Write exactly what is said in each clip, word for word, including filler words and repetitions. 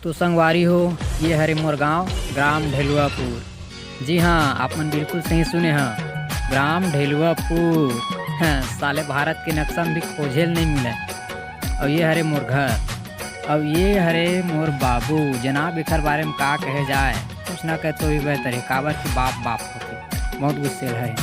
तो संगवारी हो, ये हरे मोर गांव, ग्राम ढेलुआपुर। जी हाँ, आप मन बिल्कुल सही सुने हैं, ग्राम ढेलुआपुर। हाँ, साले भारत के नक्शा में भी खोजे ल नहीं मिले। और ये हरे मोर घर, और ये हरे मोर बाबू। जनाब, एकर बारे में का कहे जाए, कुछ ना कहे तो भी बेहतर है, काबर कि बाप बाप होते, बहुत गुस्सेल है।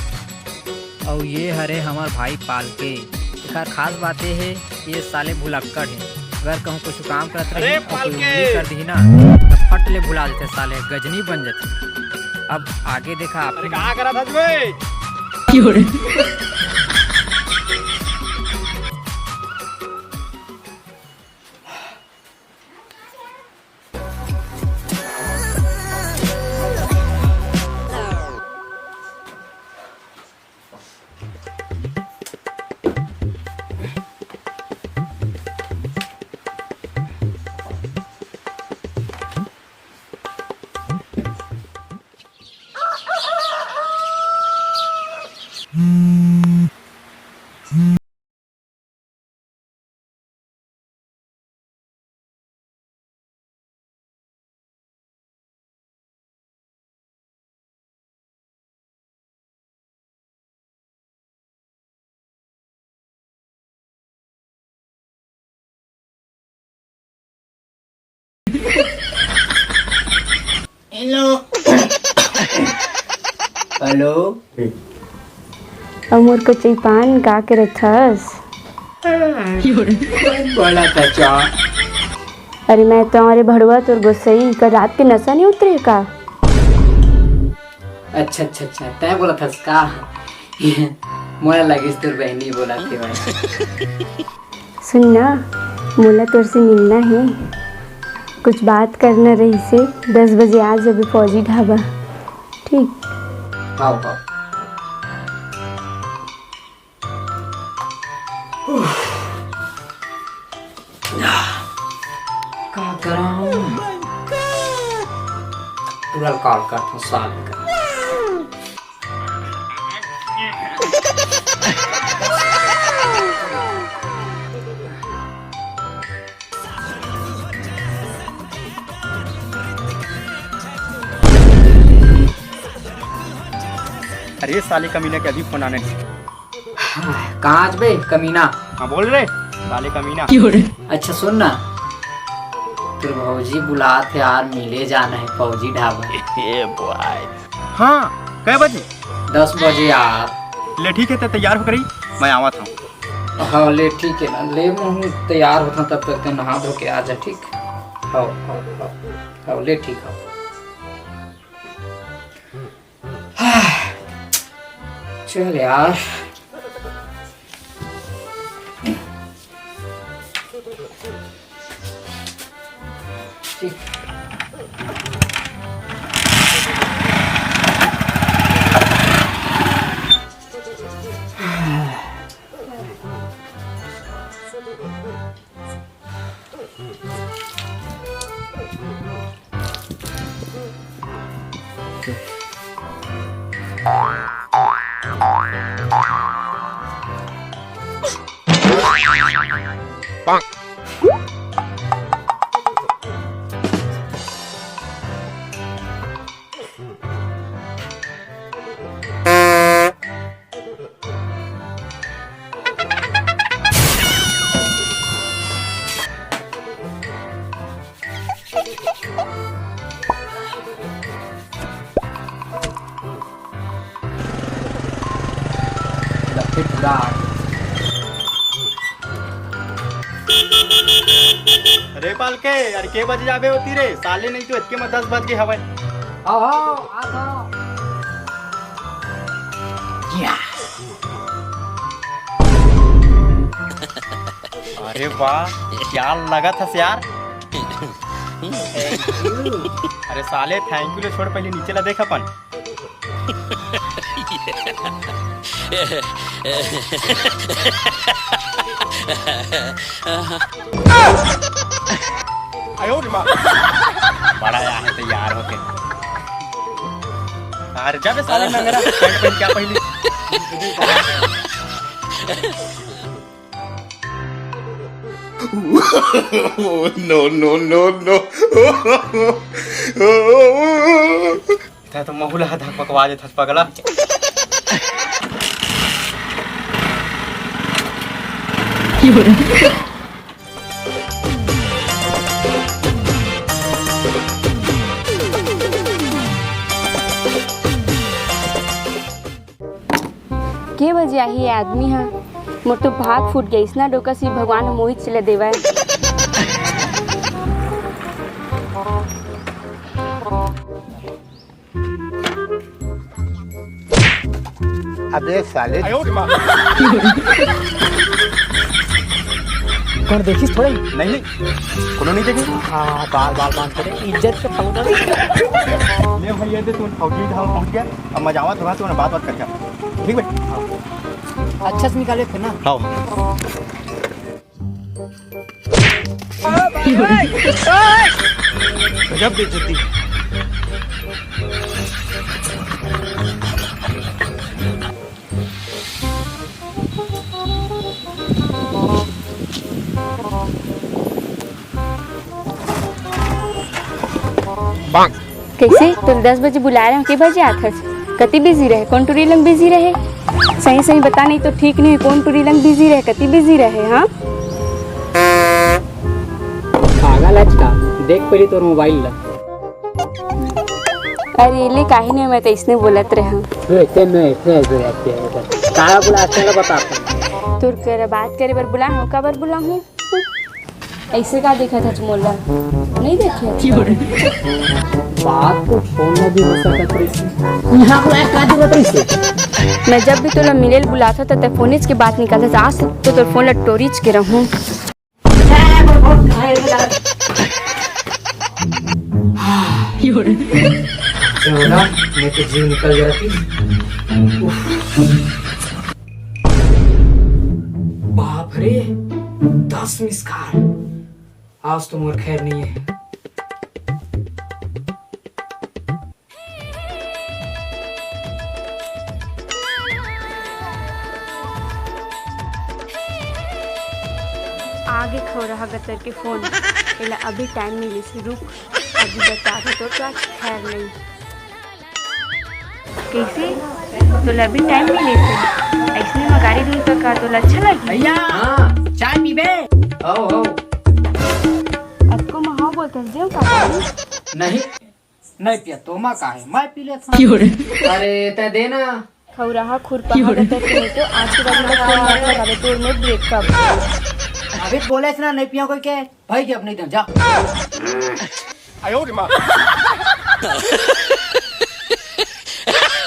अउ ये हरे हमर भाई पालके। एखर खास बात ये हे कि ये साले भुलक्कड़ हे। अगर कहूँ कुछ काम करत रही अउ कोई उंगली कर दिही ना, त फट ले भुला जथे साले, गजनी बन जथे। अब आगे देखा आप ही। का करत हस बे? हेलो। हेलो। अउ मोर कचई पान का करत हस? बड़ा कचा। अरे मैं तो, अरे भड़वा तोर गोसई, कल रात के नशा नहीं उतरे का? अच्छा, अच्छा, अच्छा, तैं बोलत हस का? मोला लगिस तोर बहिनी बोलत हे भाई। सुन ना, मोला तोर से मिलना हे, कुछ बात करना रहिसे। दस बजे आ जाबे फौजी ढाबा, ठीक? हाव, हाव। का करंव? पूरा काल करथंव साल का। अरे साले कमीना के अभी फोन आने। कहाँ आज बे कमीना? हाँ बोल रे साले कमीना। अच्छा सुन ना, तोर भौजी बुलात हे यार, मिले जाना हे फौजी ढाबा। A boy. हाँ, कै बजे? दस बजे यार। ले ठीक हे, तैं तैयार होकर रही, मैं आवत हंव। हाँ ले ठीक हे ना, ले मैं तैयार होथंव, तब तक तैं नहा धो के आ जा, ठीक? हाँ, हाँ, हाँ, हाँ, ले ठीक हे। चल यार। ठीक। अरे पालके, अरे के बजे जाबे होती रे साले, नहीं तो इतके में दस बज गे हवय। हाँ, हाँ, आ था। अरे वाह, क्या लगत हस यार। अरे साले, thank you ले छोड़, पहले नीचे ला देख अपन। बड़ा यार है तैयार होके। अरे जा बे साले नंगरा, पैंट पहन के आ पहले। No, no, no, no. तें तो महू ला धक पकवा देथस पगला। के बजे आही ये आदमी ह? मोर तो भाग फूट गइस ना, डोकस ही भगवान ह मोहित चले देवय। अबे साले। कौन देखिस थोड़े? नहीं, नहीं, कोनो नहीं देखिस। हाँ, बाल, बाल बांध के इज्जत के पाउडर। ले भाई, ये दे, तुम फौजी ढाल पहुंच गया। अब मैं जावा थोड़ा, तुमने बात, बात करके आओ। ठीक भाई? अच्छा से निकाले फिर ना। हाँ। गजब बेइज्जती। कैसे? तोला दस बजे बुलाए रहे, के बजे आथस? कति बिजी रहे? कोन टुरी लंग बिजी रहे? सही सही बता, नहीं तो ठीक नहीं। कोन टुरी लंग बिजी रहे, कति बिजी रहे? हाँ, पागल आज का। देख पहले तोर मोबाइल ला। अरे ले, काहे नहीं, मैं तो इसने बोलत रहे। काला बुला, चलो बता। तोर कर बात करे बर बुला हूँ, का बर बुला हूँ? ऐसे का देखत हच मोला? नहीं देखे हच? बात तो फोन में भी हो सकत रहिस। यहाँ को एक का जरूरत रहिस? मैं जब भी तोला मिले ल बुलाथों, त तैं फोनिच के बात निकालथस। आज तो तोर फोन ला टोरिच के रहूं। चौदह, मैं तो जीव निकल गया थी। उफ। बाप रे, दस मिस कॉल। आज तो मोर खैर नहीं है। आगे खौरहा गतर के फोन, एला अभी टाइम मिलिस, रुक, अभी बता दे तो क्या खैर नहीं। कैसे? तोला अभी टाइम मिलिस, ऐसने में गारी दूं तो का तोला अच्छा लगी? भैया, हाँ, चाय पीबे? आओ, आओ। अतको महाव बोलते देव का? नहीं, नहीं पिया, तो माँ का है, मैं पी लेता हूँ। अरे, तै दे ना। खौराहा खुरपा, अगर तै नहीं तो आज के बाद मेरा फोन मत लगावे, तोर मोर ब्रेकअप। अभी बोले ना, नहीं पिया कोई के, भाई के अपने इधर जा।